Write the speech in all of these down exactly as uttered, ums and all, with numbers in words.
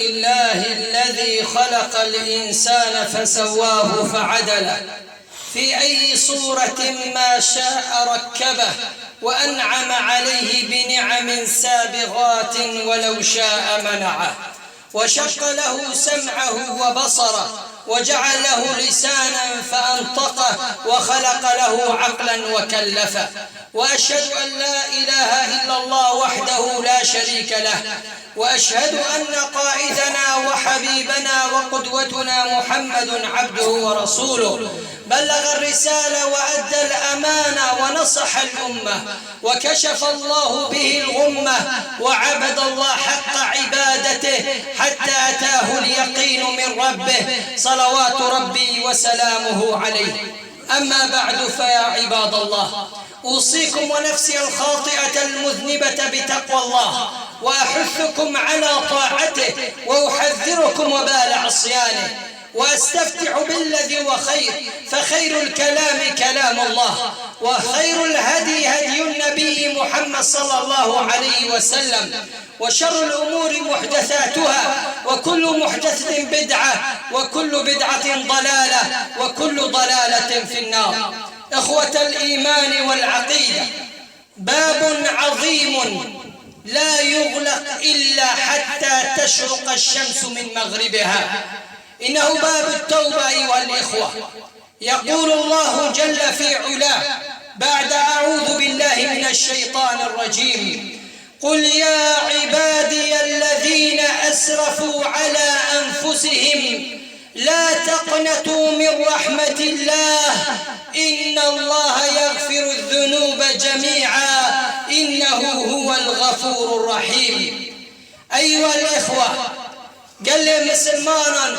لله الذي خلق الإنسان فسواه فعدله، في أي صورة ما شاء ركبه، وأنعم عليه بنعم سابغات ولو شاء منعه، وشق له سمعه وبصره، وجعل له لسانا فأنطقه، وخلق له عقلا وكلفه. وأشهد أن لا إله إلا الله وحده لا شريك له، وأشهد أن قائدنا وحبيبنا وقدوتنا محمد عبده ورسوله، بلغ الرسالة وأدى الأمانة ونصح الأمة، وكشف الله به الغمة، وعبد الله حق عبادته حتى أتاه اليقين من ربه، صلوات ربي وسلامه عليه. أما بعد، فيا عباد الله، أوصيكم ونفسي الخاطئة المذنبة بتقوى الله، وأحثكم على طاعته، وأحذركم وبال عصيانه، وأستفتح بالذي هو خير، فخير الكلام كلام الله، وخير الهدي هدي النبي محمد صلى الله عليه وسلم، وشر الأمور محدثاتها، وكل محدثة بدعة، وكل بدعة ضلالة، وكل ضلالة في النار. إخوة الإيمان والعقيدة، باب عظيم لا يغلق إلا حتى تشرق الشمس من مغربها، إنه باب التوبة أيها الإخوة. يقول الله جل في علاه بعد أعوذ بالله من الشيطان الرجيم: قل يا عبادي الذين أسرفوا على أنفسهم لا تقنطوا من رحمة الله إن الله يغفر الذنوب جميعا إنه هو الغفور الرحيم. أيها الإخوة، gelê misilmanan,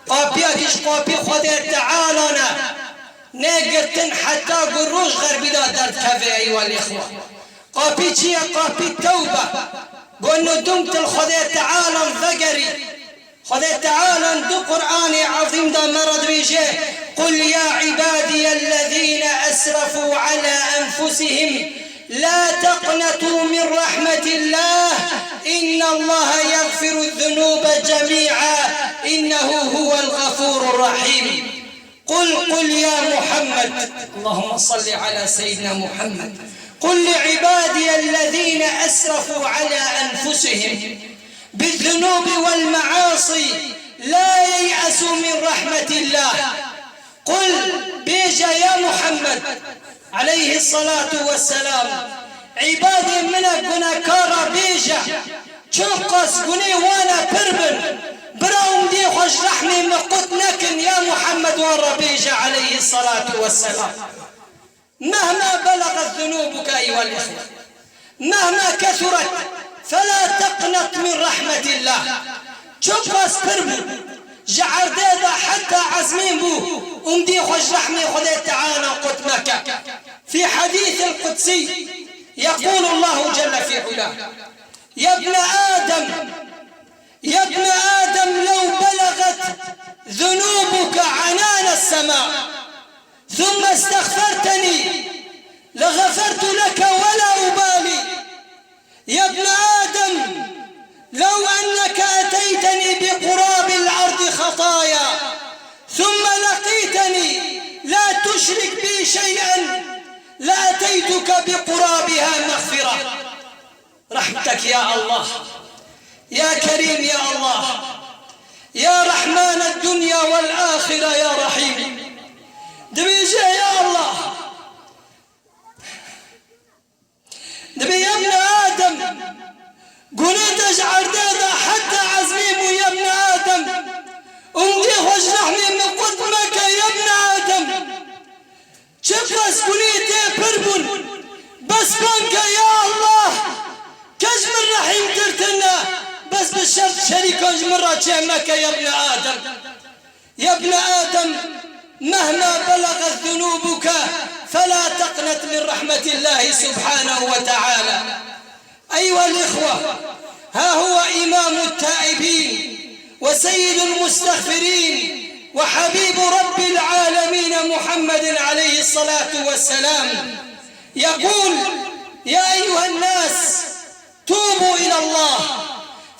qapiya ji qapî Xwedê Teala ne, nê girtin heta ku roj xerbî de derdikeve, eywa lê xwe. Qapî çi ye? Qapî tewbe. Ku nû dûm tu li Xwedê Teala vegerî. Xwedê Teala di Qur'anê Ezîm de me re dibêje: قل يا عبادي الذين أسرفوا على أنفسهم لا تقنطوا من رحمة الله إن الله يغفر الذنوب جميعا إنه هو الغفور الرحيم. قل، قل يا محمد، اللهم صل على سيدنا محمد، قل لعبادي الذين أسرفوا على أنفسهم بالذنوب والمعاصي لا ييأسوا من رحمة الله. قل، bêje ya Muhammed, aleyhisselatu vesselam, îbadê min e gunekara bêje, çiqas gunê wan e pir bin, bira umdiyê xwe ji rehmê min qut nekin, ya Muhammed, wan re bêje, aleyhisselatu vesselam. مهما بلغت ذنوبك أيها الإخوة، مهما كثرت، فلا تقنط من رحمة الله. Çiqas pir bû, ji erdê de heta ezmîn bû, umdî xwe ji rehmê Xwedê Teala qut meke. في حديث القدسي يقول الله جل في علاه: يا ابن آدم، يا ابن آدم، لو بلغت ذنوبك عنان السماء ثم استغفرتني لغفرت لك ولا أبالي. يا ابن آدم، لو أنك أتيتني بقراب الأرض خطايا ثم لقيتني لا تشرك بي شيئا لأتيتك بقرابها مغفرة. رحمتك يا الله، يا كريم يا الله، يا رحمن الدنيا والآخرة يا رحيم. Dibêje ya Allah. Dibê ya ibn Adem, gunê te ji erdê de heta ezmîn bû ya ibn Adem. Umdî xwe ji rehmê min qut meke ya ibn Adem. Çiqas gunê te pir bûn, bes ban ke ya Allah, ke ji min rehîmtir tune, bes bi şert şerîkan ji min re çê meke ya ibn Adem. يا ابن آدم، مهما بلغت ذنوبك فلا تقنط من رحمة الله سبحانه وتعالى. أيها الإخوة، ها هو إمام التائبين وسيد المستغفرين وحبيب رب العالمين محمد عليه الصلاة والسلام يقول: يا أيها الناس، توبوا إلى الله،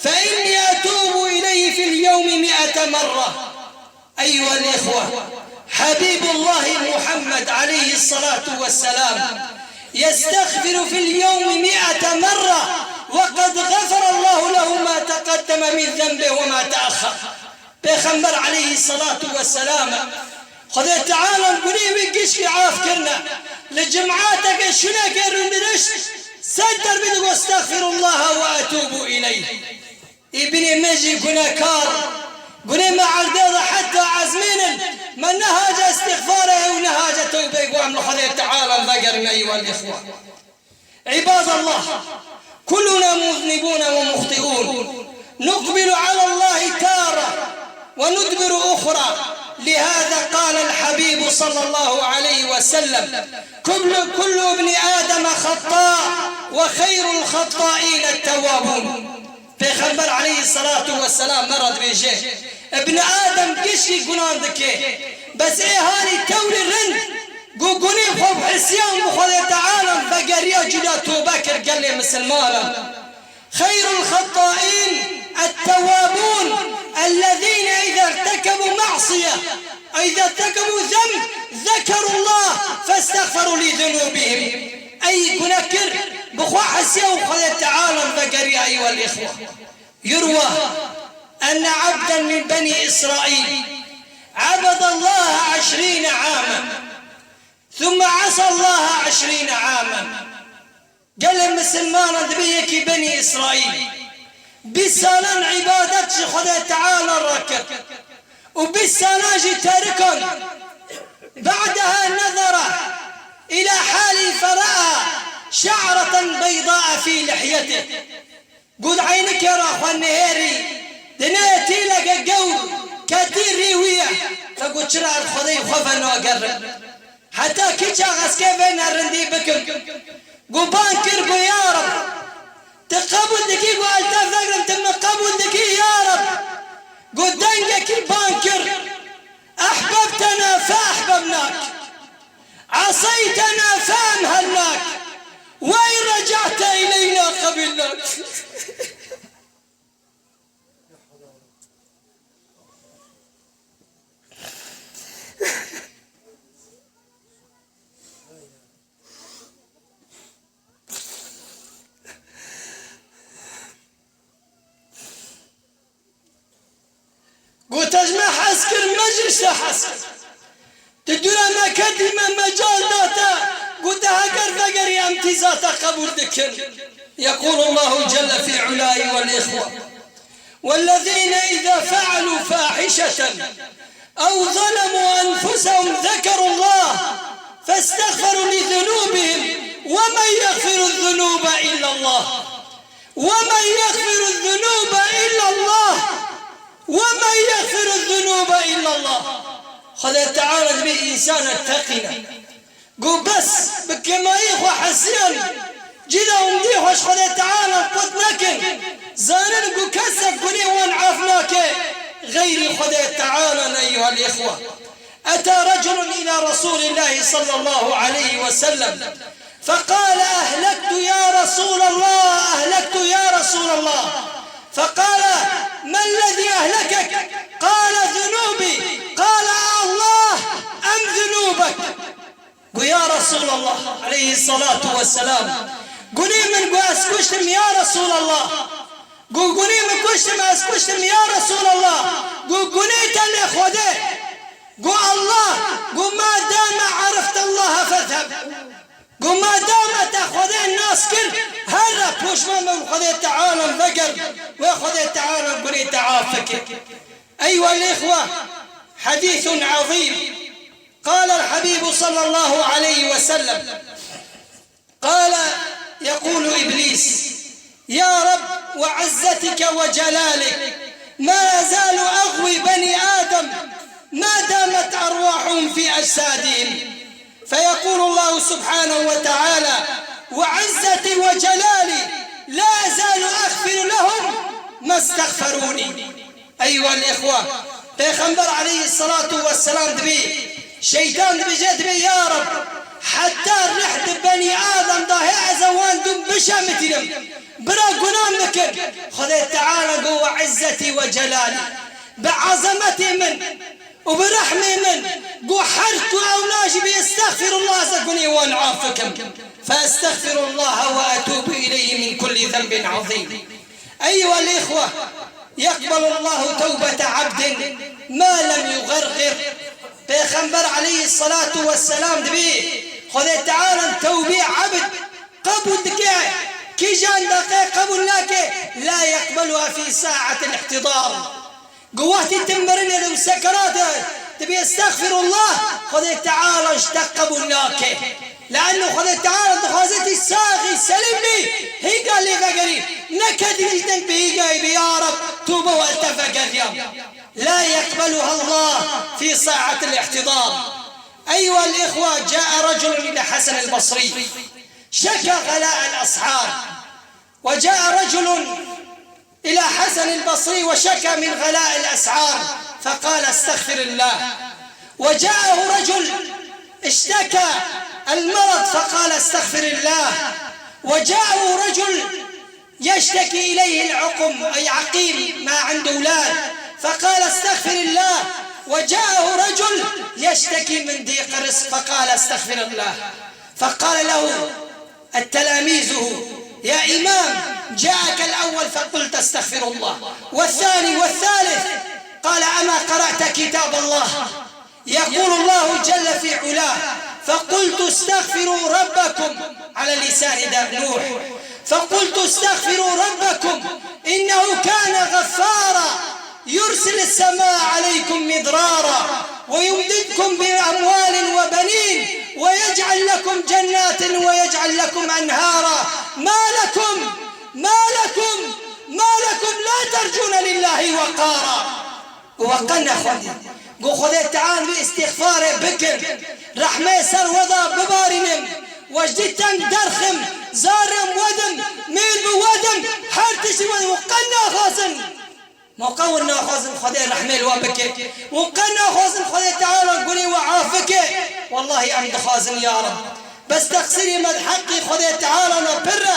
فإني أتوب إليه في اليوم مئة مرة. أيها الإخوة، حبيب الله محمد عليه الصلاة والسلام يستغفر في اليوم مئة مرة، وقد غفر الله له ما تقدم من ذنبه وما تأخر. Pêxember aleyhisselatu vesselam, Xwedê Teala gunê wî gişkî af kirine. Li cemaeteke şûneke rûndirişt sed der bî digo, "Estexfirullaha ve etûbu ileyh." Ê binê me jî gunekar, gunê me erdê de heta ezmênin, me nehace îstixfarê û nehace tewbeyê, got, em li Xwedê Teala vegerin, eywa lê xwe. عباد الله، كلنا مذنبون ومخطئون، نقبل على الله تارة وندبر أخرى، لهذا قال الحبيب صلى الله عليه وسلم: كل، كل ابن آدم خطاء وخير الخطائين التوابون. Pêxember aleyhisselatu vesselam me re dibêje, Ibn Adem gişkî gunan dike, bes ê hanî tewrî rind, ku gunê xwe bi hisiyan bi Xwedê Teala vegeriya cî de tobe kir gelê misilmanan. خير الخطائين التوابون الذين إذا ارتكبوا معصية، إذا ارتكبوا ذنب، ذكروا الله فاستغفروا لذنوبهم. Ey gune kir, bi xwe hisiya û Xwedê Teala vegeriya, eywa lê xwe. يروى أن عبدا من بني إسرائيل عبد الله عشرين عاما ثم عصى الله عشرين عاما. Gelê misilmanan dibê yekî Benî Îsraîl. Bîst salan îbadet ji Xwedê Teala re kir û bîst salan jî terikand. بعدها نظر إلى حاله فرأى شعرة بيضاء في لحيته. Got, eynike ra xwe nihêrî, dinê tîleke gewr ketî rî wî ye. Te got, çira ez Xwedê xwe venagerim? Heta kî çax ez kê vê nerindî bikim? Got, bang kir, got, ya Reb, tu qebûl dikî? Got, ez li te vegirim, tu min qebûl dikî, ya Reb? Got, dengekî bang kir, أحببتنا فأحببناك، عصيتنا فأمهلناك، وإن رجعت إلينا قبلناك. Got, te ji me hez kir, me jî ji te hez kir. Tu dûre me ketî, me mecal da te. Got, te heger vegerî, em tîza te qebûl dikin. يقول الله جل في علاه والإخوة: والذين إذا فعلوا فاحشة أو ظلموا أنفسهم ذكروا الله فاستغفروا لذنوبهم ومن يغفر الذنوب إلا الله. ومن يغفر الذنوب إلا الله. ومن يغفر الذنوب إلا الله. Xwedê Teala dibê însanek teqî ne. Got, bes bi kêmayî xwe hesiyan, cî de hûn dî xwe ji Xwedê Teala qut nekin. Zanin ku kesek gunê wan af nake, xeyrî Xwedê Teala ne, eyuha l-îxwe. أتى رجل إلى رسول الله صلى الله عليه وسلم فقال: أهلكت يا رسول الله، أهلكت يا رسول الله. فقال: ما الذي أهلكك؟ قال: ذنوبي. قال: الله أم ذنوبك؟ Got, ya Resûlallah, aleyhisselatu vesselam, gunê min, got, ez kuştim, ya Resûlallah. Got, gunê min kuştim, ez kuştim, ya Resûlallah. Got, gunê te lê Xwedê. Got, Allah. Got, ma dame arifte Allahe fezheb. Got, ma dame te Xwedê nas kir, here poşman be û Xwedê Teala veger, wê Xwedê Teala gunê te af bike. Eyuha l-îxwe, hedîsun ezîm. قال الحبيب صلى الله عليه وسلم، قال، يقول إبليس: يا رب وعزتك وجلالك، ما أزال أغوي بني آدم ما دامت أرواحهم في أجسادهم. فيقول الله سبحانه وتعالى: وعزتي وجلالي لا أزال أغفر لهم ما استغفروني. Eyuha l-îxwe, Pêxember aleyhisselatu vesselam dibê, şeytan dibêje, dibê, ya Reb, Heta rih di benî Adem de hê ez ê wan dû bişemitinim. Bira gunan bikin. Xwedê Teala got, "Ve izzetî ve celalî." Bi ezemetê min û bi rehmê min got, "Her ku ew najî bê estexfirullah, ez ê gunê wan af bikim." Fe estexfirullaha ve etûbu ileyhi min kulli zenbin azîm. Eyyuhel îxwe, yeqbelullahu tewbete abdin ma lem yugergir. Pêxember aleyhisselatu vesselam dibê, Xwedê Teala tewbê ebd qebûl dike, kîjan deqe qebûl nake, la yeqbeluha fî sa'atil ihtidar. Ku wextî tu mirinê de û sekerat de dibê estexfirullah, Xwedê Teala ji te qebûl nake. Le'enno Xwedê Teala dixwaze tu saxî selîm bî, hînga lê vegerî, ne kedî jî deng bi hîgayî bî, ya Reb, tobe û ez te vegeriyam. La yeqbeluha Allah fî sa'atil ihtidar. Eyyuhel îxwe, ca'a reculun ila Hasan el Basrî. Şeka xela'el eshar. Ve ca'a reculun إلى حسن البصري وشكى من غلاء الأسعار فقال: استغفر الله. وجاءه رجل اشتكى المرض فقال: استغفر الله. وجاءه رجل يشتكي إليه العقم، أي عقيم، ما عنده أولاد، فقال: استغفر الله. وجاءه رجل يشتكي من ضيق الرزق فقال: استغفر الله. فقال له التلاميذه: يا إمام، جاءك الأول فقلت: استغفر الله، والثاني والثالث. قال: أما قرأت كتاب الله؟ يقول الله جل في علاه: فقلت: استغفروا ربكم، على لسان دا-، نوح، فقلت: استغفروا ربكم إنه كان غفارا، يرسل السماء عليكم مدرارا ويمددكم بأموال وبنين ويجعل لكم جنات ويجعل لكم أنهارا. ما لكم، ما لكم، ما لكم لا ترجون لله وقارا. Wa qe nexwendî. Got, Xwedê Teala wî îstîxfarê bikin. Rehmê ser we da bibarînim. We ji dî teng derxim. Zarem wedim. Mêl bi wedim. Her tiştî wedim. Û qe naxwazin. Ma qe hûn naxwazin Xwedê rehmê li we bike? Hûn qe naxwazin Xwedê Teala gunê we af bike? Wellahî em dixwazin ya Reb. Bes teqsîrê me di heqî Xwedê Teala ne pir e.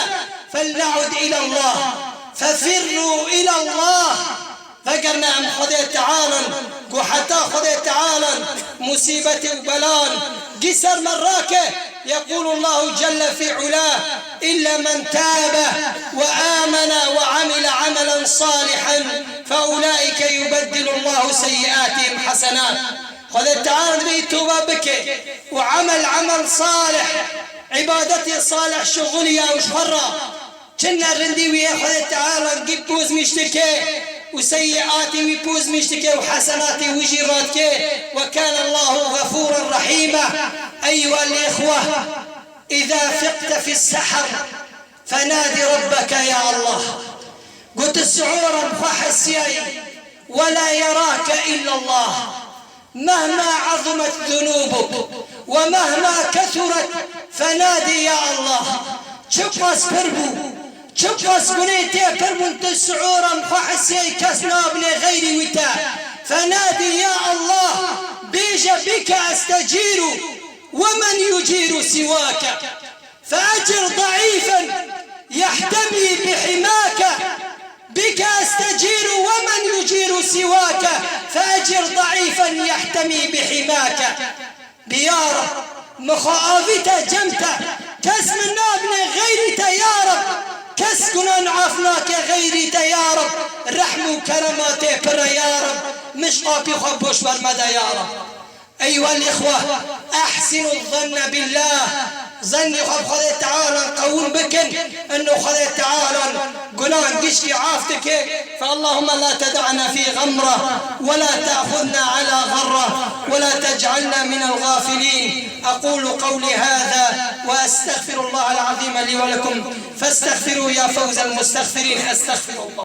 Felne'ud îlallah. Fefirrû îlallah. Vegerne em Xwedê Teala in. Ku heta Xwedê Teala in musîbetê û belan gî ser me rake. يقول الله جل في علاه: إلا من تاب وآمن وعمل عملا صالحا فأولئك يبدل الله سيئاتهم حسنات. Xwedê Teala divê tobe bike û emel, emel salih, îbadetê salih şixulî ya û ji xwe re çi nerindî wî yê Xwedê Teala gî pozmîş dike û seyyiatê wî pozmîş dike û hesenatê wî jî radike. وكان الله غفورا رحيما. أيها الإخوة، إذا فقت في السحر فنادي ربك: يا الله. Got, tu sihûra xwe hesiyayî, ولا يراك إلا الله. مهما عظمت ذنوبك ومهما كثرت فنادي يا الله. Çiqas pir bû, çiqas gunê tê pir bûn, tu sihûra xwe hesiyayî kes nabinê xeyrî wî te. فنادي يا الله، bêje: بك أستجير ومن يجير سواك. فأجر ضعيفا يحتمي بحماك، بك أستجير ومن يجير سواك، فأجر ضعيفا يحتمي بحماك. Bi ya Reb, min xwe avîte cem te, kes min nabine xeyrî te ya Reb, kes gunan af nake xeyrî te ya Reb, rehm û kerema tê pir e ya Reb, min ji qapî xwe boş ber mede ya Reb. Eyyuhel îxwe, ehsinu zenne billah. Zennî xwe bi Xwedê Teala qewim bikin. Inno Xwedê Teala gunan gişkî af dike. فاللهم لا تدعنا في غمرة ولا تأخذنا على غرة ولا تجعلنا من الغافلين. أقول قولي هذا وأستغفر الله العظيم لي ولكم فاستغفروه يا فوز المستغفرين. أستغفر الله.